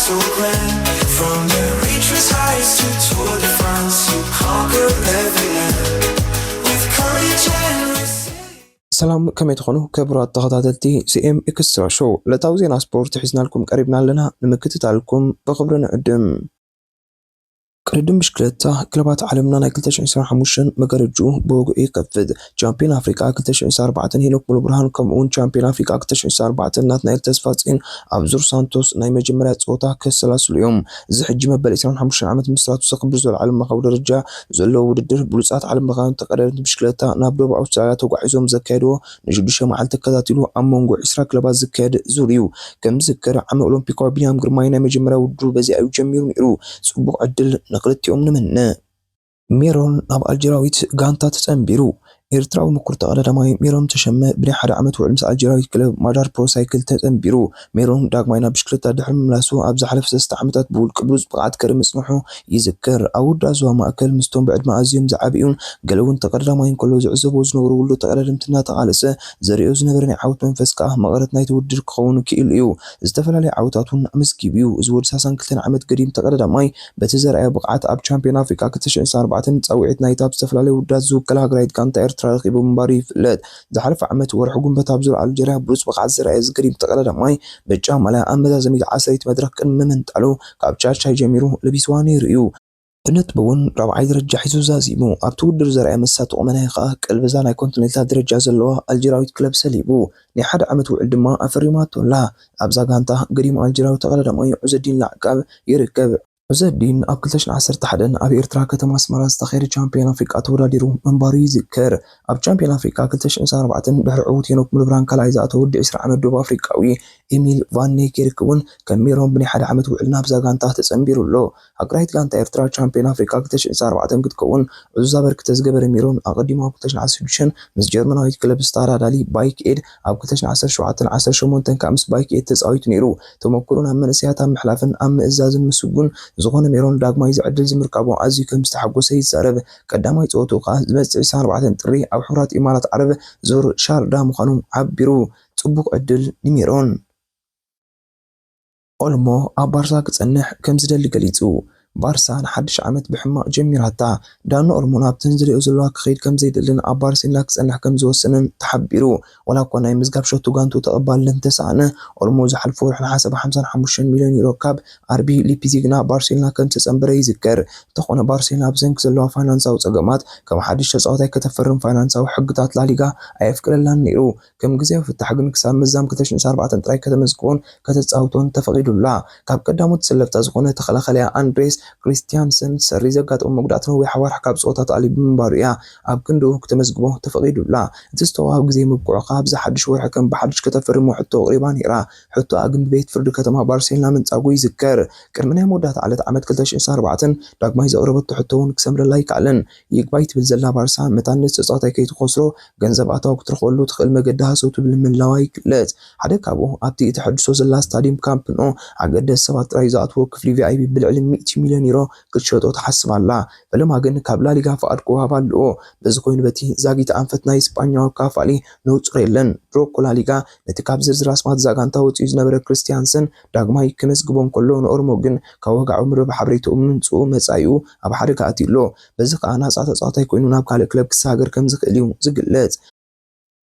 From the reaches highest to Tour de France, you conquer every land with courage and resilience. ሰላም፣ ከመይ ትኾኑ ክቡራት ተኸታተልቲ ሲ ኤም ኤክስትራ ሾው? ዕለታዊ ዜና ስፖርት ሒዝናልኩም ቀሪብና ኣለና። ንምክትታልኩም ብኽብሪ ንዕድም። ቅድድም ብሽክለታ ክለባት ዓለምና ናይ ክልተ ሽሕን ዕስራን ሓሙሽተን መጋረጅኡ ብወግዒ ይኸፍት። ቻምፒዮን ኣፍሪቃ ክልተ ሽሕን ዕስራን ኣርባዕተን ሄኖክ ሙሉብርሃን፣ ከምኡ እውን ቻምፒዮን ኣፍሪቃ ክልተ ሽሕን ዕስራን ኣርባዕተን ናትናኤል ተስፋጽዮን ኣብ ዙር ሳንቶስ ናይ መጀመርያ ጸወታ ከሰላስሉ እዮም። እዚ ሕጂ መበል ዕስራን ሓሙሽተን ዓመት ምስራቱ ዘኽብር ዘሎ ዓለም ለኻዊ ደረጃ ዘለዎ ውድድር፣ ብሉጻት ዓለም ለኻውያን ተቐዳደምቲ ብሽክለታ ናብ ደቡብ ኣውስትራልያ ተጓዒዞም ዘካየድዎ ንሽዱሽተ መዓልቲ ተከታቲሉ ኣብ መንጎ ዕስራ ክለባት ዝካየድ ዙር እዩ። ከም ዝዝከር፣ ዓሚ ኦሎምፒካዊ ቢንያም ግርማይ ናይ መጀመርያ ውድድሩ በዚኣ እዩ ጀሚሩ ነይሩ። ጽቡቕ ዕድል ንክልቲኦም ንምነ። ሜሮን ናብ ኣልጀራዊት ጋንታ ተጸንቢሩ። ኤርትራዊ ምኩር ተቐዳዳማይ ሜሮን ተሸመ ብናይ ሓደ ዓመት ውዕል ምስ ኣልጀራዊት ክለብ ማዳር ፕሮ ሳይክል ተጸንቢሩ። ሜሮን ዳግማይ ናብ ብሽክለታ ድሕሪ ምምላሱ፣ ኣብ ዝሓለፈ ሰለስተ ዓመታት ብውልቂ ብሉጽ ብቕዓት ከርኢ ምጽንሑ ይዝከር። ኣብ ውዳእ ዞባ ማእከል ምስቶም ብዕድመ ኣዝዮም ዝዓብዩን ገለ እውን ተቐዳዳማይን ከሎ ዝዕዘቦ ዝነበሩ ውሉድ ተቐዳደምቲ እናተቓለሰ ዘርእዮ ዝነበረ ናይ ዓወት መንፈስ ከኣ መቐረት ናይቲ ውድድር ክኸውን ክኢሉ እዩ። ዝተፈላለዩ ዓወታት እውን ኣመዝጊቡ እዩ። እዚ ወዲ ሰላሳን ክልተን ዓመት ገዲም ተቐዳዳማይ በቲ ዘርኣዮ ብቕዓት ኣብ ቻምፒዮን ኣፍሪቃ ክልተ ሽሕን ዕስራን ኣርባዕተን ጻውዒት ናይታ ኣብ ዝተፈላለዩ ውድድራት ዝውክላ ሃገራዊት ጋንታ ኤርትራ ረኺቡ ምንባሩ ይፍለጥ። ዝሓለፈ ዓመት ወርሒ ጉንበት ኣብ ዙር ኣልጀርያ ብሉጽ ብቕዓት ዘርኣየ እዚ ገዲም ተቐዳዳማይ ብጫ ማልያ ኣብ መዛዘሚት ዓሰርይቲ መድረኽ ቅድሚ ምምንጣሉ ካብ ቻቻይ ጀሚሩ ለቢስዋ ነይሩ እዩ። ብነጥቢ እውን ራብዓይ ደረጃ ሒዙ ዛዚሙ። ኣብቲ ውድድር ዘርኣየ መሳጢ ቁመናይ ከኣ ቀልቢ እዛ ናይ ኮንቲኔንታል ደረጃ ዘለዋ ኣልጀራዊት ክለብ ሰሊቡ። ናይ ሓደ ዓመት ውዕል ድማ ኣፈሪማቶ ኣላ። ኣብዛ ጋንታ ገዲም ኣልጀራዊ ተቐዳዳማይ ዑዘዲን ላዕቃብ ይርከብ። ዑዘዲን ኣብ ክልተ ሽሕን ዓሰርተ ሓደን ኣብ ኤርትራ ከተማ ኣስመራ ዝተኻየደ ቻምፒዮን ኣፍሪቃ ተወዳዲሩ ምንባሩ ይዝከር። ኣብ ቻምፒዮን ኣፍሪቃ ክልተ ሽሕን ዕስራን ኣርባዕተን ድሕሪ ዕዉት ሄኖክ ሙሉብርሃን ካልኣይ ዝኣተወ ወዲ ዕስራ ዓመት ደቡብ ኣፍሪቃዊ ኤሚል ቫን ኔኬርክ እውን ከም ሜሮን ብናይ ሓደ ዓመት ውዕል ናብዛ ጋንታ ተጸንቢሩ ኣሎ። ሃገራዊት ጋንታ ኤርትራ ቻምፒዮን ኣፍሪቃ ክልተ ሽሕን ዕስራን ኣርባዕተን ክትከውን ዕዙዝ ኣበርክቶ ዝገበረ ሜሮን፣ ኣቐዲሙ ኣብ ክልተ ሽሕን ዓሰርተ ሽዱሽተን ምስ ጀርመናዊት ክለብ ስታዳ ዳሊ ባይክ ኤድ፣ ኣብ ክልተ ሽሕን ዓሰርተ ሸውዓተን ዓሰርተ ሸሞንተን ከኣ ምስ ባይክ ኤድ ተጻዊቱ ነይሩ። ተመኩሮኡ ናብ መንእሰያት ኣብ ምሕላፍን ኣብ ምእዛዝን ምስጉን ዝኾነ ሜሮን፣ ዳግማይ እዚ ዕድል ዝምርካቡ ኣዝዩ ከም ዝተሓጎሰ ይዛረብ። ቀዳማይ ጸወትኡ ከኣ ዝመጽእ ዕስራን ኣርባዕተን ጥሪ ኣብ ሕቡራት ኢማራት ዓረብ ዙር ሻርዳ ምዃኑ ሓቢሩ። ጽቡቕ ዕድል ንሜሮን። ኦልሞ ኣብ ባርሳ ክጸንሕ ከም ዝደሊ ገሊጹ። ባርሳ ንሓድሽ ዓመት ብሕማቕ ጀሚራታ። ዳኒ ኦልሞ ናብተን ዝሪኦ ዘለዋ ክኸይድ ከም ዘይደልን ኣብ ባርሴሎና ክጸንሕ ከም ዝወሰነን ተሓቢሩ። ዋላ እኳ ናይ ምዝጋብ ሸቶ ጋንቱ ተቐባልነት እንተሰኣነ፣ ኦልሞ ዝሓለፈ ወርሒ ነሓሰ ብሓምሳን ሓሙሽተን ሚልዮን ዩሮ ካብ ኣርቢ ሊፒዚግ ናብ ባርሴሎና ከም ዝተጸንበረ ይዝከር። እንተኾነ ባርሴሎና ብሰንኪ ዘለዋ ፋይናንሳዊ ጸገማት ከም ሓድሽ ተጻዋታይ ከተፈርም ፋይናንሳዊ ሕግታት ላሊጋ ኣየፍቅደላን ነይሩ። ከም ግዜያዊ ፍታሕ ግን ክሳብ ምዛም ክልተ ሽሕን ዕስራን ኣርባዕተን ጥራይ ከተመዝግቦን ከተጻውቶን ተፈቒዱላ። ካብ ቀዳሞት ተሰለፍታ ዝኾነ ተኸላኸሊያ ኣንድሬስ ክሪስቲያንሰን ሰሪ ዘጋጠሞ መጉዳእቲ ነዊሕ ኣዋርሕ ካብ ጸወታ ተኣልዩ ብምንባሩ እያ ኣብ ክንድኡ ክተመዝግቦ ተፈቒዱላ። እቲ ዝተዋህብ ግዜ ምብቅዑ ከኣ ኣብዚ ሓድሽ ወርሒ ከም ብሓድሽ ከተፈርሞ ሕቶ ኣቕሪባ ነይራ። ሕቶኣ ግን ብቤት ፍርዲ ከተማ ባርሴሎና ምንጻጉ ይዝከር። ቅድሚ ናይ መወዳእታ ዕለት ዓመት ክልተ ሽሕን ዕስራን ኣርባዕተን ዳግማይ ዘቕረበቶ ሕቶ እውን ክሰምረላ ኣይከኣለን። ይግባይ ትብል ዘላ ባርሳ፣ መታን ነቲ ተጻዋታይ ከይትኸስሮ ገንዘብ ኣታዊ ክትረኽበሉ ትኽእል መገዲ ሃሰው ትብል ምህላዋ ይግለጽ። ሓደ ካብኡ ኣብቲ ተሐድሶ ዘላ ስታድዩም ካምፕ ኖ ኣገደስቲ ሰባት ጥራይ ዝኣትዎ ክፍሊ ቪ ኣይ ፒ ብልዕሊ ሚእቲ ሚልዮን ዩሮ ክትሸጦ ትሓስብ ኣላ። ፈለማ ግን ካብ ላሊጋ ፍቓድ ክወሃባ ኣለዎ። በዚ ኮይኑ በቲ ዛጊት ኣንፈት ናይ ስጳኛዊ ካፋሊ ንጹር የለን። ድሮ እኮ ላሊጋ ነቲ ካብ ዝርዝር ኣስማት እዛ ጋንታ ወጺኡ ዝነበረ ክርስቲያንሰን ዳግማይ ክመዝግቦ እንከሎ፣ ንኦልሞ ግን ካብ ወግዓዊ መርበብ ሓበሬታኡ ምምጽኡ መጻኢኡ ኣብ ሓደጋ ኣትዩ ኣሎ። በዚ ከኣ ናጻ ተጻዋታይ ኮይኑ ናብ ካልእ ክለብ ክሰጋገር ከም ዝኽእል እዩ ዝግለጽ።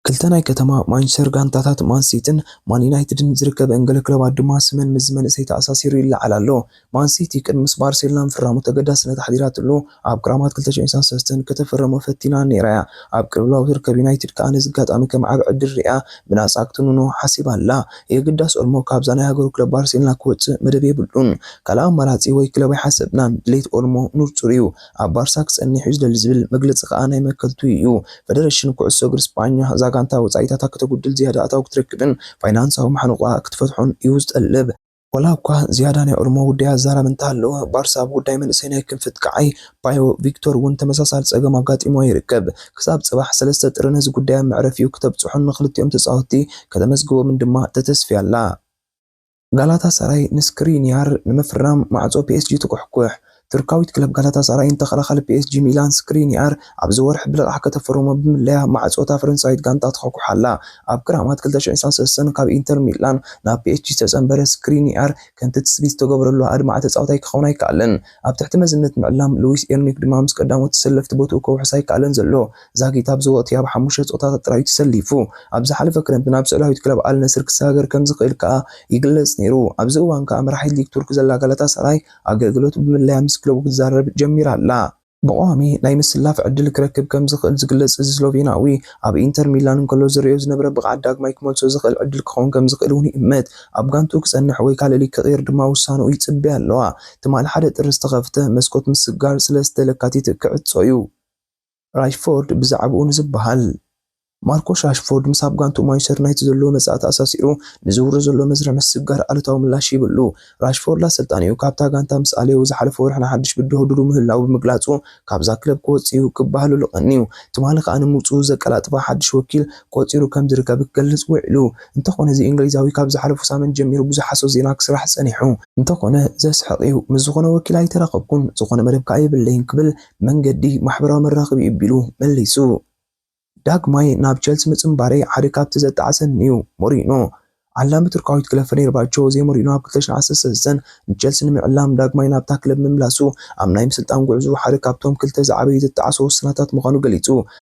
ክልተ ናይ ከተማ ማንቸስተር ጋንታታት ማን ሲቲን ማን ዩናይትድን ዝርከበን ገለ ክለባት ድማ ስመን ምስዚ መንእሰይ ተኣሳሲሩ ይለዓል ኣሎ። ማን ሲቲ ቅድሚ ምስ ባርሴሎና ምፍራሙ ተገዳስነት ኣሕዲራትሉ ኣብ ክራማት ክልተ ሽሕን ዕስራን ሰለስተን ከተፈርሞ ፈቲና ነይራ እያ። ኣብ ቅልውላው ትርከብ ዩናይትድ ከኣ ነዚ ኣጋጣሚ ከም ዓቢ ዕድል ሪኣ ብናጻ ክትንኖ ሓሲባ ኣላ። የግዳስ ኦልሞ ካብዛ ናይ ሃገሩ ክለብ ባርሴሎና ክወጽእ መደብ የብሉን። ካልእ ኣማራጺ ወይ ክለብ ኣይሓሰብናን። ድሌት ኦልሞ ንጹር እዩ። ኣብ ባርሳ ክጸንሕ እዩ ዝደሊ ዝብል መግለጺ ከኣ ናይ መከልቱ እዩ። ፈደረሽን ኩዕሶ እግሪ ስጳኛ እዛ ጋንታ ወጻኢታታ ከተጉድል ዝያዳ ኣታዊ ክትረክብን ፋይናንሳዊ ማሕንቋኣ ክትፈትሖን እዩ ዝጠልብ። ዋላ እኳ ዝያዳ ናይ ኦልሞ ውዳይ ኣዛራቢ እንተሃለወ፣ ባርሳ ኣብ ጉዳይ መንእሰይ ናይ ክንፊ ኣጥቃዓይ ፓዮ ቪክቶር እውን ተመሳሳሊ ጸገም ኣጋጢምዎ ይርከብ። ክሳብ ጽባሕ ሰለስተ ጥሪ ነዚ ጉዳይ ኣብ መዕረፊኡ ክተብጽሑን ንክልቲኦም ተጻወትቲ ከተመዝግቦምን ድማ ተተስፍያ ኣላ። ጋላታሳራይ ንስክሪኒያር ንምፍራም ማዕጾ ፒ ኤስ ጂ ትኩሕኩሕ። ቱርካዊት ክለብ ጋላታሳራይን ተኸላኻሊ ፒኤስጂ ሚላን ስክሪኒያር ኣብዚ ወርሒ ብልቓሕ ከተፈርሞ ብምለያ ማዕጾ እታ ፈረንሳዊት ጋንታ ተኾኩሓ ኣላ። ኣብ ክራማት ክልተ ሽሕን ዕስራን ሰለስተን ካብ ኢንተር ሚላን ናብ ፒኤስጂ ዝተጸንበረ ስክሪኒያር ከምቲ ትጽቢት ዝተገበረሉ ኣድማዒ ተጻዋታይ ክኸውን ኣይከኣለን። ኣብ ትሕቲ መዝነት ምዕላም ሉዊስ ኤንሪክ ድማ ምስ ቀዳሞት ተሰለፍቲ ቦትኡ ከውሕስ ኣይከኣለን ዘሎ። ዛጊት ኣብዚ ወቕቲ ኣብ ሓሙሽተ ጸወታታት ጥራይ ተሰሊፉ። ኣብ ዝሓለፈ ክረምቲ ናብ ስዑዳዊት ክለብ ኣል ነስር ክሰጋገር ከም ዝኽእል ከኣ ይግለጽ ነይሩ። ኣብዚ እዋን ከኣ መራሒት ሊግ ቱርክ ዘላ ጋላታሳራይ ኣገልግሎቱ ብምልላይ ምስ ክለቡ ክትዛረብ ጀሚራ ኣላ። ብቐዋሚ ናይ ምስላፍ ዕድል ክረክብ ከም ዝኽእል ዝግለጽ እዚ ስሎቬናዊ፣ ኣብ ኢንተር ሚላን እንከሎ ዝርእዮ ዝነበረ ብቕዓት ዳግማይ ክመልሶ ዝኽእል ዕድል ክኸውን ከም ዝኽእል እውን ይእምት። ኣብ ጋንትኡ ክጸንሕ ወይ ካልእ ሊግ ክቕይር ድማ ውሳንኡ ይጽበያ ኣለዋ። ትማሊ ሓደ ጥሪ ዝተኸፍተ መስኮት ምስግጋር ሰለስተ ለካቲት ክዕጾ እዩ። ራሽፎርድ ብዛዕባኡ ንዝበሃል። ማርኮስ ራሽፎርድ ምስ ኣብ ጋንትኡ ማንቸስተር ዩናይትድ ዘለዎ መጻኢ ተኣሳሲሩ ንዝውሪ ዘሎ መስርሕ ምስግጋር ኣሉታዊ ምላሽ ሂብሉ። ራሽፎርድ ኣሰልጣኒኡ ካብታ ጋንታ ምስ ኣለዩ ዝሓለፈ ወርሒ ንሓድሽ ብድሆ ድሉ ምህላው ብምግላጹ ካብዛ ክለብ ክወጽእ እዩ ክበሃለሉ ቀንዩ። ትማሊ ከኣ ንምውጽኡ ዘቀላጥፋ ሓድሽ ወኪል ቆጺሩ ከም ዝርከብ ክገልጽ ውዒሉ። እንተኾነ እዚ እንግሊዛዊ ካብ ዝሓለፉ ሳምንት ጀሚሩ ብዙሕ ሓሶት ዜና ክስራሕ ጸኒሑ። እንተኾነ ዘስሕቕ እዩ። ምስ ዝኾነ ወኪል ኣይተራኸብኩን፣ ዝኾነ መደብ ከኣ የብለይን ክብል መንገዲ ማሕበራዊ መራኸቢ እቢሉ መሊሱ። ዳግማይ ናብ ቸልሲ ምጽንባረይ ሓደ ካብቲ ዘጣዓሰኒ እዩ። ሞሪኖ። ዓላሚ ቱርካዊት ክለብ ፈኔርባቾ ዜ ሞሪኖ ኣብ ክልተ ሽሕን ዓሰርተ ሰለስተን ንቸልሲ ንምዕላም ዳግማይ ናብታ ክለብ ምምላሱ ኣብ ናይ ምስልጣን ጉዕዞኡ ሓደ ካብቶም ክልተ ዝዓበዩ ዘጣዓሶ ውሳነታት ምዃኑ ገሊጹ።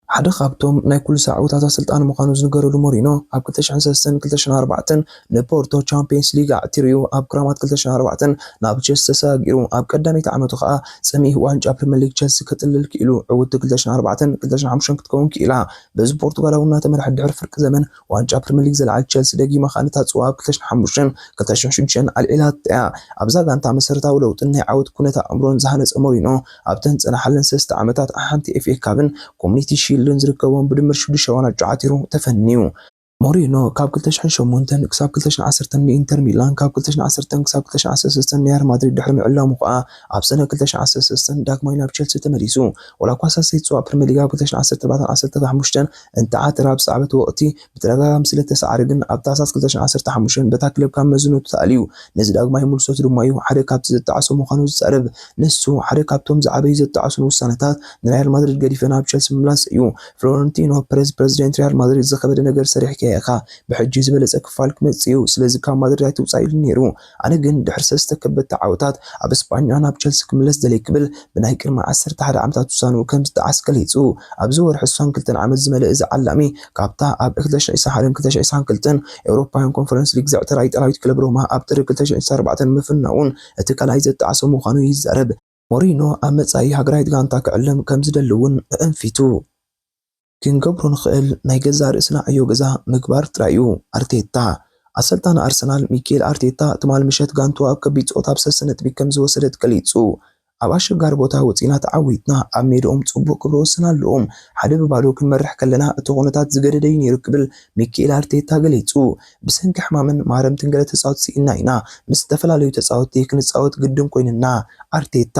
ሓደ ካብቶም ናይ ኩሉ ሳዕ ዕዉታት ኣሰልጣኒ ምዃኑ ዝንገረሉ ሞሪኖ ኣብ ክልተ ሽሕን ሰለስተን ክልተ ሽሕን ኣርባዕተን ንፖርቶ ቻምፒየንስ ሊግ ኣዕቲሩ'ዩ። ኣብ ክራማት ክልተ ሽሕን ኣርባዕተን ናብ ቸልሲ ተሰጋጊሩ። ኣብ ቀዳመይቲ ዓመቱ ከኣ ጽምኢ ዋንጫ ፕሪምየር ሊግ ቸልሲ ከጥልል ክኢሉ። ዕውትቲ ክልተ ሽሕን ኣርባዕተን ክልተ ሽሕን ሓሙሽተን ክትከውን ክኢላ። በዚ ፖርቱጋላዊ እናተመርሐ ድሕሪ ፍርቂ ዘመን ዋንጫ ፕሪምየር ሊግ ዘልዓለት ቸልሲ ደጊማ ከኣ ነታ ጽዋ ኣብ ክልተ ሽሕን ሓሙሽተን ክልተ ሽሕን ሽዱሽተን ኣልዒላታ እያ። ኣብዛ ጋንታ መሰረታዊ ለውጥን ናይ ዓወት ኩነት ኣእምሮን ዝሃነጸ ሞሪኖ ኣብተን ዝጸንሓለን ሰለስተ ዓመታት ሓንቲ ኤፍኤ ካፕን ኮሚኒቲ ሺልድን ዝርከቦም ብድምር ሽዱሽተ ዋንጫ ዓቲሩ ተፈንዩ። ሞሪኖ ካብ ክልተ ሽሕን ሸሞንተን ክሳብ ክልተ ሽሕን ዓሰርተን ንኢንተር ሚላን፣ ካብ ክልተ ሽሕን ዓሰርተን ክሳብ ክልተ ሽሕን ዓሰርተ ሰለስተን ንሪያል ማድሪድ ድሕሪ ምዕላሙ ከኣ ኣብ ሰነ ክልተ ሽሕን ዓሰርተ ሰለስተን ዳግማይ ናብ ቸልሲ ተመሊሱ። ወላ እኳ ሳልሳይ ጽዋ ፕሪምየር ሊግ ኣብ ክልተ ሽሕን ዓሰርተ ኣርባዕተን ዓሰርተ ሓሙሽተን እንተዓተረ ኣብ ዝሰዓበ ወቕቲ ብተደጋጋሚ ስለ እተሰዓረ ግን ኣብ ታህሳስ ክልተ ሽሕን ዓሰርተ ሓሙሽተን በታ ክለብ ካብ መዝነቱ ተኣልዩ። ነዚ ዳግማይ ምልሶት ድማ እዩ ሓደ ካብቲ ዘጣዕሶ ምዃኑ ዝዛረብ። ንሱ ሓደ ካብቶም ዝዓበዩ ዘጣዕሱን ውሳነታት ንሪያል ማድሪድ ገዲፈ ናብ ቸልሲ ምምላስ እዩ። ፍሎረንቲኖ ፐሬዝ ፕረዚደንት ሪያል ማድሪድ ዝኸበደ ነገር ሰሪሕካዮ ኢኻ፣ ብሕጂ ዝበለጸ ክፋል ክመጽእ እዩ፣ ስለዚ ካብ ማድሪድ ኣይትውጻእ ኢሉ ነይሩ። ኣነ ግን ድሕሪ ሰለስተ ከበድቲ ዓወታት ኣብ ስጳኛ ናብ ቸልሲ ክምለስ ደልየ ክብል ብናይ ቅድሚ ዓሰርተ ሓደ ዓመታት ውሳንኡ ከም ዝጠዓስ ገሊጹ። ኣብዚ ወርሒ ዕስራን ክልተን ዓመት ዝመልእ እዚ ዓላሚ ካብታ ኣብ ክልተ ሽሕን ዕስራን ሓደን ክልተ ሽሕን ዕስራን ክልተን ኤውሮፓውያን ኮንፈረንስ ሊግ ዘዕተራ ኢጣልያዊት ክለብ ሮማ ኣብ ጥሪ ክልተ ሽሕን ዕስራን ኣርባዕተን ምፍናውን እቲ ካልኣይ ዘጣዕሶ ምዃኑ ይዛረብ። ሞሪኖ ኣብ መጻኢ ሃገራዊት ጋንታ ክዕለም ከም ዝደሊ እውን ኣእንፊቱ። ክንገብሮ ንኽእል ናይ ገዛእ ርእስና ዕዮ ገዛ ምግባር ጥራይ እዩ። ኣርቴታ። ኣሰልጣኒ ኣርሰናል ሚኬል ኣርቴታ ትማል ምሸት ጋንትኡ ኣብ ከቢድ ጸወታ ብሰለስተ ነጥቢ ከም ዝወሰደት ገሊጹ። ኣብ ኣሸጋሪ ቦታ ወጺና ተዓዊትና፣ ኣብ ሜድኦም ጽቡቕ ክብሪ ወሰን ኣለዎም። ሓደ ብባዶ ክንመርሕ ከለና እቲ ኩነታት ዝገደደ እዩ ነይሩ ክብል ሚኬል ኣርቴታ ገሊጹ። ብሰንኪ ሕማምን ማረምትን ገለ ተጻወትቲ ስኢንና ኢና። ምስ ዝተፈላለዩ ተጻወትቲ ክንጻወት ግድን ኮይንና። ኣርቴታ።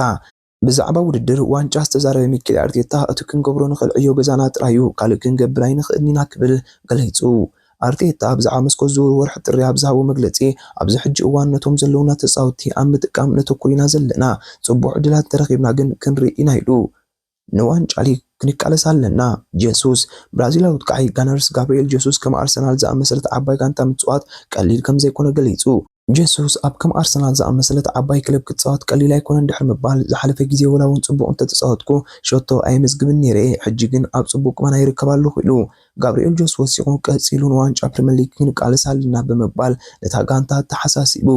ብዛዕባ ውድድር ዋንጫ ዝተዛረበ ሚኬል ኣርቴታ፣ እቲ ክንገብሮ ንኽእል ዕዮ ገዛና ጥራይ እዩ፣ ካልእ ክንገብር ኣይንኽእልን ኢና ክብል ገሊጹ። ኣርቴታ ብዛዕባ መስኮት ዝውውር ወርሒ ጥሪ ኣብ ዝሃቦ መግለጺ፣ ኣብዚ ሕጂ እዋን ነቶም ዘለዉና ተጻወትቲ ኣብ ምጥቃም ነተኩር ኢና ዘለና። ጽቡቕ ዕድላት እንተረኺብና ግን ክንርኢ ኢና ኢሉ። ንዋንጫ ሊግ ክንቃለስ ኣለና። ጀሱስ። ብራዚላዊ ኣጥቃዒ ጋነርስ ጋብርኤል ጀሱስ ከም ኣርሰናል ዝኣመሰለት ዓባይ ጋንታ ምጽዋት ቀሊል ከም ዘይኮነ ገሊጹ። ጀሱስ ኣብ ከም ኣርሰናል ዝኣመሰለት ዓባይ ክለብ ክጻወት ቀሊል ኣይኮነን ድሕሪ ምባል፣ ዝሓለፈ ግዜ ወላ እውን ጽቡቕ እንተተጻወትኩ ሸቶ ኣየመዝግብን ነይረ እየ፣ ሕጂ ግን ኣብ ጽቡቕ ቁመና ይርከብ ኣለኹ ኢሉ። ጋብርኤል ጀሱስ ወሲኹ ቀጺሉ ንዋንጫ ፕሪምየር ሊግ ክንቃለስ ኣለና ብምባል ነታ ጋንታ ኣተሓሳሲቡ።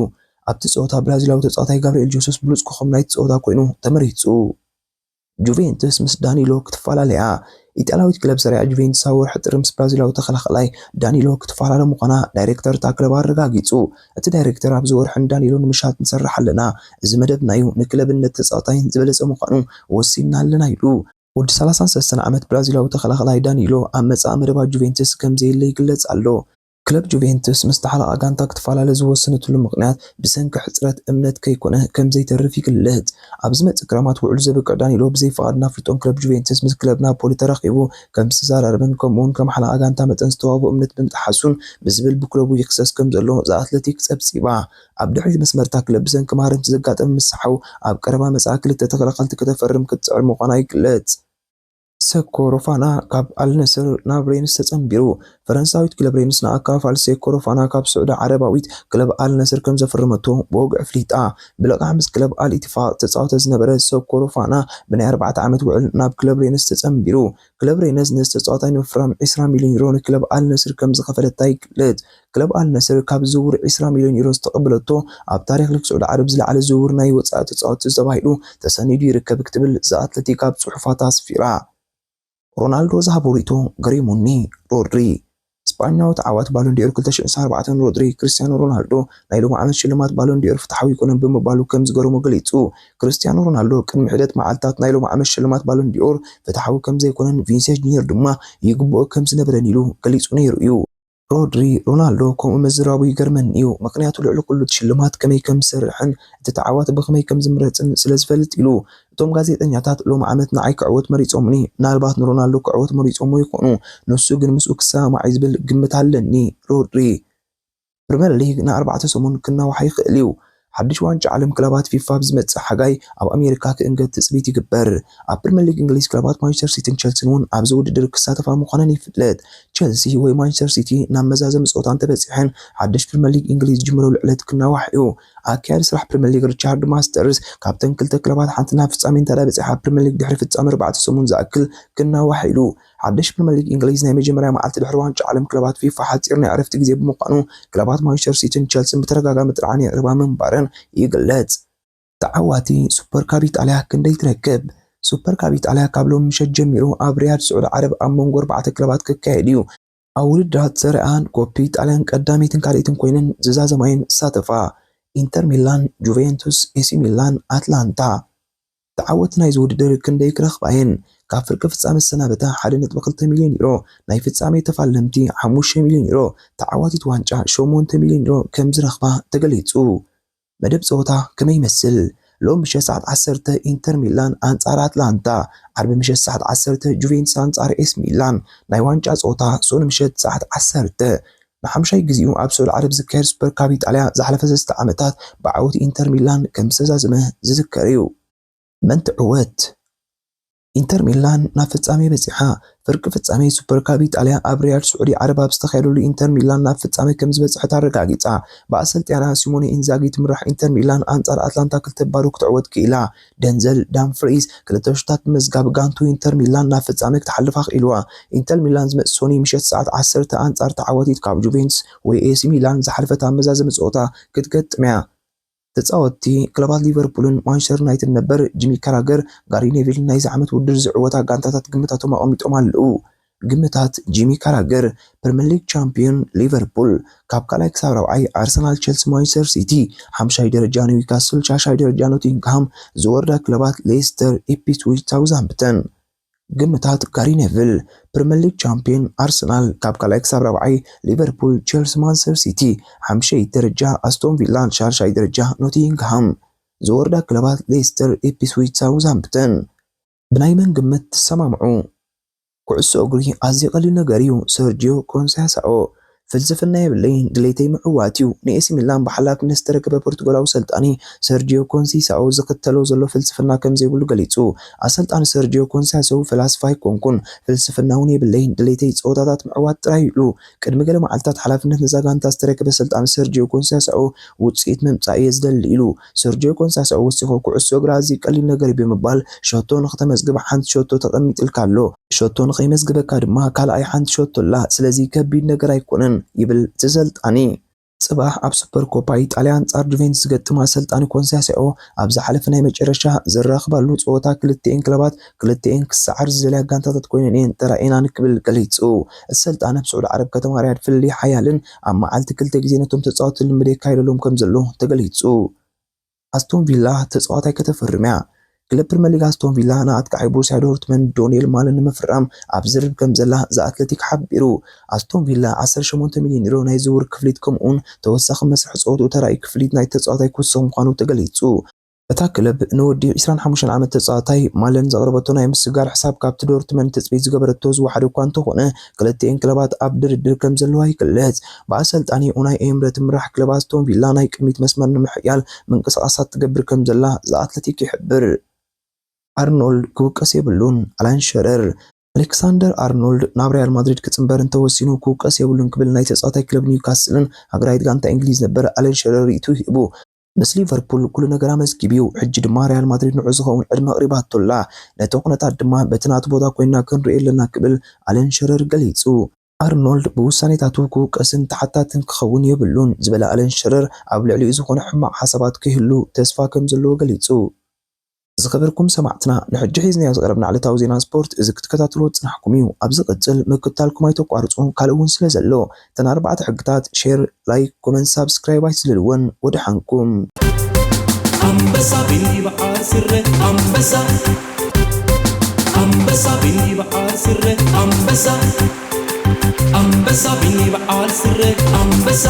ኣብቲ ጸወታ ብራዚላዊ ተጻዋታይ ጋብርኤል ጀሱስ ብሉጽ ኮኸብ ናይቲ ጸወታ ኮይኑ ተመሪጹ። ጁቬንትስ ምስ ዳኒሎ ክትፈላለያ። ኢጣልያዊት ክለብ ሰሪያ ጁቬንትስ ኣብ ወርሒ ጥሪ ምስ ብራዚላዊ ተኸላኸላይ ዳኒሎ ክትፈላለ ምዃና ዳይሬክተር እታ ክለብ ኣረጋጊጹ። እቲ ዳይሬክተር ኣብዚ ወርሒ ንዳኒሎ ንምሻጥ ንሰርሕ ኣለና፣ እዚ መደብና እዩ፣ ንክለብን ነቲ ተጻዋታይን ዝበለጸ ምዃኑ ወሲንና ኣለና ኢሉ። ወዲ ሰላሳን ሰለስተን ዓመት ብራዚላዊ ተኸላኸላይ ዳኒሎ ኣብ መጻኢ መደባት ጁቬንትስ ከም ዘየለ ይግለጽ ኣሎ። ክለብ ጁቬንቱስ ምስ ተሓላቓ ጋንታ ክትፈላለ ዝወሰነትሉ ምኽንያት ብሰንኪ ሕጽረት እምነት ከይኮነ ከም ዘይተርፍ ይግለጽ። ኣብ ዝመጽእ ክረማት ውዕሉ ዘብቅዕ ዳኒሎ ብዘይ ፍቓድ ናፍልጦን ክለብ ጁቬንቱስ ምስ ክለብ ናፖሊ ተራኺቡ ከም ዝተዘራረበን ከምኡውን ከም ሓላቓ ጋንታ መጠን ዝተዋህቦ እምነት ብምጥሓሱን ብዝብል ብክለቡ ይኽሰስ ከም ዘሎ ዘኣትለቲክ ጸብጺባ። ኣብ ድሕሪት መስመርታ ክለብ ብሰንኪ ማህረምቲ ዘጋጠመ ምስሓው ኣብ ቀረባ መጻኢ ክልተ ተኸላኸልቲ ከተፈርም ክትጽዕር ምዃና ይግለጽ። ሰኮ ሮፋና ካብ ኣልነስር ናብ ሬንስ ተጸንቢሩ። ፈረንሳዊት ክለብ ሬንስ ንኣካፋል ሴኮ ሮፋና ካብ ስዑዲ ዓረባዊት ክለብ ኣልነስር ከም ዘፈረመቶ ብወግዒ ኣፍሊጣ። ብልቓሕ ምስ ክለብ ኣል ኢትፋቅ ተጻወተ ዝነበረ ሰኮ ሮፋና ብናይ ኣርባዕተ ዓመት ውዕል ናብ ክለብ ሬንስ ተጸንቢሩ። ክለብ ሬንስ ነዚ ተጻዋታይ ንምፍራም ዕስራ ሚልዮን ዩሮ ንክለብ ኣልነስር ከም ዝኸፈለታ ይግለጽ። ክለብ ኣል ነስር ካብ ዝውውር ዕስራ ሚልዮን ዩሮ ዝተቐበለቶ ኣብ ታሪኽ ሊግ ስዑዲ ዓረብ ዝለዓለ ዝውውር ናይ ወጻኢ ተጻወትቲ ተባሂሉ ተሰኒዱ ይርከብ ክትብል ዘ ኣትለቲክ ኣብ ጽሑፋታ ኣስፊራ። ሮናልዶ ዝሃቦ ርእይቶ ገሪሙኒ። ሮድሪ። ስጳኛዊ ተዓዋቲ ባሎን ዲኦር ክልተ ሽሕን ዕስራን ኣርባዕተን ሮድሪ፣ ክርስቲያኖ ሮናልዶ ናይ ሎሚ ዓመት ሽልማት ባሎን ዲኦር ፍትሓዊ ኣይኮነን ብምባሉ ከም ዝገረሞ ገሊጹ። ክርስቲያኖ ሮናልዶ ቅድሚ ሒደት መዓልታት ናይ ሎሚ ዓመት ሽልማት ባሎን ዲኦር ፍትሓዊ ከም ዘይኮነን ቪንሴንት ጁኒየር ድማ ይግብኦ ከም ዝነበረን ኢሉ ገሊጹ ነይሩ እዩ። ሮድሪ፣ ሮናልዶ ከምኡ ምዝራቡ ይገርመኒ እዩ፣ ምኽንያቱ ልዕሊ ኩሉ እቲ ሽልማት ከመይ ከም ዝሰርሕን እቲ ተዓዋቲ ብኸመይ ከም ዝምረጽን ስለ ዝፈልጥ ኢሉ። እቶም ጋዜጠኛታት ሎሚ ዓመት ንዓይ ክዕወት መሪጾምኒ፣ ምናልባት ንሮናልዶ ክዕወት መሪጾምዎ ይኾኑ፣ ንሱ ግን ምስኡ ክሰማማዕ እዩ ዝብል ግምት ኣለኒ። ሮድሪ። ፕሪምየር ሊግ ንኣርባዕተ ሰሙን ክናዋሕ ይኽእል እዩ። ሓድሽ ዋንጫ ዓለም ክለባት ፊፋ ኣብ ዝመጽእ ሓጋይ ኣብ ኣሜሪካ ክእንገድ ትጽቢት ይግበር። ኣብ ፕሪምየር ሊግ እንግሊዝ ክለባት ማንቸስተር ሲቲን ቸልሲን እውን ኣብዚ ውድድር ክሳተፋ ምዃነን ይፍለጥ። ቸልሲ ወይ ማንቸስተር ሲቲ ናብ መዛዘሚ ጸወታ እንተበጺሐን ሓድሽ ፕሪምየር ሊግ እንግሊዝ ዝጅምረሉ ዕለት ክናዋሕ እዩ። ኣካያዲ ስራሕ ፕሪምየር ሊግ ሪቻርድ ማስተርስ ካብተን ክልተ ክለባት ሓንቲ ናብ ፍጻሜ እንተዳ በጺሓ ፕሪምየር ሊግ ድሕሪ ፍጻሜ ኣርባዕተ ሰሙን ዝኣክል ክናዋሕ ኢሉ። ሓድሽ ፕሪምየር ሊግ እንግሊዝ ናይ መጀመርያ መዓልቲ ድሕሪ ዋንጫ ዓለም ክለባት ፊፋ ሓጺር ናይ ዕረፍቲ ግዜ ብምዃኑ ክለባት ማንቸስተር ሲቲን ቸልሲን ብተደጋጋሚ ጥርዓን የቕርባ ምንባረን ይግለጽ። ተዓዋቲ ሱፐር ካፕ ኢጣልያ ክንደይ ትረክብ? ሱፐር ካፕ ኢጣልያ ካብ ሎሚ ምሸት ጀሚሩ ኣብ ሪያድ ስዑዲ ዓረብ ኣብ መንጎ ኣርባዕተ ክለባት ክካየድ እዩ። ኣብ ውድድራት ሰሪኣን ኮፕ ኢጣልያን ቀዳመይትን ካልኣይትን ኮይነን ዝዛዘማየን ዝሳተፋ ኢንተር ሚላን፣ ጁቬንቱስ፣ ኤሲ ሚላን፣ ኣትላንታ። ተዓወቲ ናይዚ ውድድር ክንደይ ክረኽባ እየን? ካብ ፍርቂ ፍጻመ ዝሰናበታ ሓደ ነጥቢ ክልተ ሚልዮን ዩሮ፣ ናይ ፍጻሜ ተፋለምቲ ሓሙሽተ ሚልዮን ዩሮ፣ ተዓዋቲት ዋንጫ ሸሞንተ ሚልዮን ዩሮ ከም ዝረኽባ ተገሊጹ። መደብ ጸወታ ከመይ ይመስል? ሎም ምሸት ሰዓት ዓሰርተ ኢንተር ሚላን ኣንጻር ኣትላንታ፣ ዓርቢ ምሸት ሰዓት ዓሰርተ ጁቬንቱስ ኣንጻር ኤስ ሚላን፣ ናይ ዋንጫ ጸወታ ሶኑ ምሸት ሰዓት ዓሰርተ። ንሓምሻይ ግዜኡ ኣብ ስዑዲ ዓረብ ዝካየድ ሱፐር ካፕ ኢጣልያ ዝሓለፈ ሰለስተ ዓመታት ብዓወት ኢንተር ሚላን ከም ዝተዛዘመ ዝዝከር እዩ። መን ትዕወት? ኢንተር ሚላን ናብ ፍጻሜ በጺሓ። ፍርቂ ፍጻሜ ሱፐር ካፕ ኢጣልያ ኣብ ሪያድ ስዑዲ ዓረብ ኣብ ዝተኻየደሉ ኢንተር ሚላን ናብ ፍጻሜ ከም ዝበጽሐት ኣረጋጊጻ። ብኣሰልጣና ሲሞኔ ኢንዛጊ ትምራሕ ኢንተር ሚላን ኣንጻር ኣትላንታ ክልተ ባዶ ክትዕወት ክኢላ። ደንዘል ዳምፍሪስ ክልተ ሹታት ብምዝጋብ ጋንቱ ኢንተር ሚላን ናብ ፍጻሜ ክትሓልፋ ክኢልዋ። ኢንተር ሚላን ዝመጽእ ሶኒ ምሸት ሰዓት ዓሰርተ ኣንጻር ተዓዋቲት ካብ ጁቬንቱስ ወይ ኤሲ ሚላን ዝሓለፈት ኣብ መዛዘሚ ጸወታ ክትገጥም እያ። ተጻወትቲ ክለባት ሊቨርፑልን ማንቸስተር ዩናይትድ ነበር ጂሚ ካራገር፣ ጋሪ ኔቪል ናይዚ ዓመት ውድድር ዝዕወታ ጋንታታት ግምታቶም ኣቐሚጦም ኣለዉ። ግምታት ጂሚ ካራገር። ፕሪምየር ሊግ ቻምፒዮን ሊቨርፑል፣ ካብ ካልኣይ ክሳብ ራብዓይ ኣርሰናል፣ ቸልሲ፣ ማንቸስተር ሲቲ፣ ሓምሻይ ደረጃ ኒውካስል፣ ሻሻይ ደረጃ ኖቲንግሃም፣ ዝወርዳ ክለባት ሌስተር፣ ኢፕስዊች፣ ሳውዝሃምፕተን። ግምታት ጋሪ ኔቭል። ፕሪምየር ሊግ ቻምፒዮን ኣርሰናል፣ ካብ ካልኣይ ክሳብ ራብዓይ ሊቨርፑል፣ ቸልሲ፣ ማንቸስተር ሲቲ፣ ሓምሻይ ደረጃ ኣስቶን ቪላን ሻድሻይ ደረጃ ኖቲንግሃም። ዝወርዳ ክለባት ሌስተር፣ ኢፕስዊች፣ ሳውዝሃምፕተን። ብናይ መን ግምት ትሰማምዑ? ኩዕሶ እግሪ ኣዝዩ ቀሊል ነገር እዩ። ሰርጂዮ ኮንሳሳኦ። ፍልስፍና የብለይን፣ ድሌተይ ምዕዋት እዩ። ንኤሲ ሚላን ብሓላፍነት ዝተረከበ ፖርቱጋላዊ ሰልጣኒ ሰርጂዮ ኮንሲሳኦ ዝኽተሎ ዘሎ ፍልስፍና ከም ዘይብሉ ገሊጹ። ኣሰልጣኒ ሰርጂዮ ኮንሳሳኦ ፈላስፋ ኣይኮንኩን፣ ፍልስፍና እውን የብለይን፣ ድሌተይ ጸወታታት ምዕዋት ጥራይ ኢሉ። ቅድሚ ገለ መዓልታት ሓላፍነት ነዛ ጋንታ ዝተረከበ ሰልጣኒ ሰርጂዮ ኮንሳሳኦ ውጽኢት ምምጻእ እየ ዝደሊ ኢሉ። ሰርጂዮ ኮንሳሳኦ ወሲኹ፣ ኩዕሶ እግሪ ኣዝዩ ቀሊል ነገር እዩ ብምባል፣ ሸቶ ንኽተመዝግብ ሓንቲ ሸቶ ተቐሚጥልካ ኣሎ። ሸቶ ንኸይመዝግበካ ድማ ካልኣይ ሓንቲ ሸቶ ኣላ። ስለዚ ከቢድ ነገር ኣይኮነን ይብል እቲ ሰልጣኒ። ጽባሕ ኣብ ሱፐር ኮፓ ኢጣልያ ኣንጻር ጁቬንቱስ ዝገጥም ኣሰልጣኒ ኮንሳሳኦ ኣብ ዝሓለፈ ናይ መጨረሻ ዝራኽባሉ ጸወታ ክልቲኤን ክለባት ክልቲኤን ክሰዓር ዝደልያ ጋንታታት ኮይነን እየን ተራእየናን ክብል ገሊጹ። እቲ ሰልጣን ኣብ ስዑዲ ዓረብ ከተማ ሪያድ ፍልልይ ሓያልን ኣብ መዓልቲ ክልተ ግዜ ነቶም ተጻወትቲ ልምምድ የካይደሎም ከም ዘሎ ተገሊጹ። ኣስቶን ቪላ ተጻዋታይ ከተፈርም እያ። ክለብ ፕሪመር ሊግ ኣስቶን ቪላ ንኣጥቃዓይ ቦሩሲያ ዶርትመንድ ዶንኤል ማለ ንምፍራም ኣብ ዝርርብ ከም ዘላ ዘ ኣትለቲክ ሓቢሩ። ኣስቶን ቪላ ዓሰርተ ሸሞንተ ሚልዮን ዩሮ ናይ ዝውውር ክፍሊት ከምኡውን ተወሳኺ መስርሕ ጸወትኡ ተራእዩ ክፍሊት ናይ ተጻዋታይ ክውስኽ ምዃኑ ተገሊጹ። እታ ክለብ ንወዲ ዕስራን ሓሙሽተን ዓመት ተጻዋታይ ማለን ዘቕረበቶ ናይ ምስግጋር ሕሳብ ካብቲ ዶርትመንድ ትጽቢት ዝገበረቶ ዝወሓደ እኳ እንተኾነ፣ ክልቲኤን ክለባት ኣብ ድርድር ከም ዘለዋ ይግለጽ። ብኣሰልጣኒ ኡናይ ኤምረ ትምራሕ ክለብ ኣስቶን ቪላ ናይ ቅድሚት መስመር ንምሕያል ምንቅስቓሳት ትገብር ከም ዘላ ዘ ኣትለቲክ ይሕብር። ኣርኖልድ ክውቀስ የብሉን። ኣላን ሸረር። ኣሌክሳንደር ኣርኖልድ ናብ ሪያል ማድሪድ ክጽንበር እንተወሲኑ ክውቀስ የብሉን ክብል ናይ ተጻዋታይ ክለብ ኒውካስልን ሃገራዊት ጋንታ እንግሊዝ ነበር ኣለን ሸረር ርእይቱ ሂቡ። ምስ ሊቨርፑል ኩሉ ነገር ኣመዝጊቡ እዩ። ሕጂ ድማ ሪያል ማድሪድ ንዑ ዝኸውን ዕድመ ኣቕሪባቶ ኣላ። ነቲ ኩነታት ድማ በቲ ናቱ ቦታ ኮይንና ክንርኢ ኣለና ክብል ኣለን ሸረር ገሊጹ። ኣርኖልድ ብውሳኔታቱ ክውቀስን ተሓታትን ክኸውን የብሉን ዝበለ ኣለን ሸረር ኣብ ልዕሊኡ ዝኾነ ሕማቕ ሓሳባት ከይህሉ ተስፋ ከም ዘለዎ ገሊጹ። ዝኸበርኩም ሰማዕትና፣ ንሕጂ ሒዝናዮ ዝቐረብና ዕለታዊ ዜና ስፖርት እዚ ክትከታተልዎ ዝጸናሕኩም እዩ። ኣብ ዝቕጽል ምክትታልኩም ኣይተቋርጹ፣ ካልእ እውን ስለ ዘሎ። እተን ኣርባዕተ ሕግታት፣ ሼር፣ ላይክ፣ ኮመንት፣ ሳብስክራይብ ኣይትዝልልወን። ወደሓንኩም። ኣንበሳ ቢኒ በዓል ስረ ኣንበሳ ኣንበሳ ቢኒ በዓል ስረ ኣንበሳ ኣንበሳ ቢኒ በዓል ስረ ኣንበሳ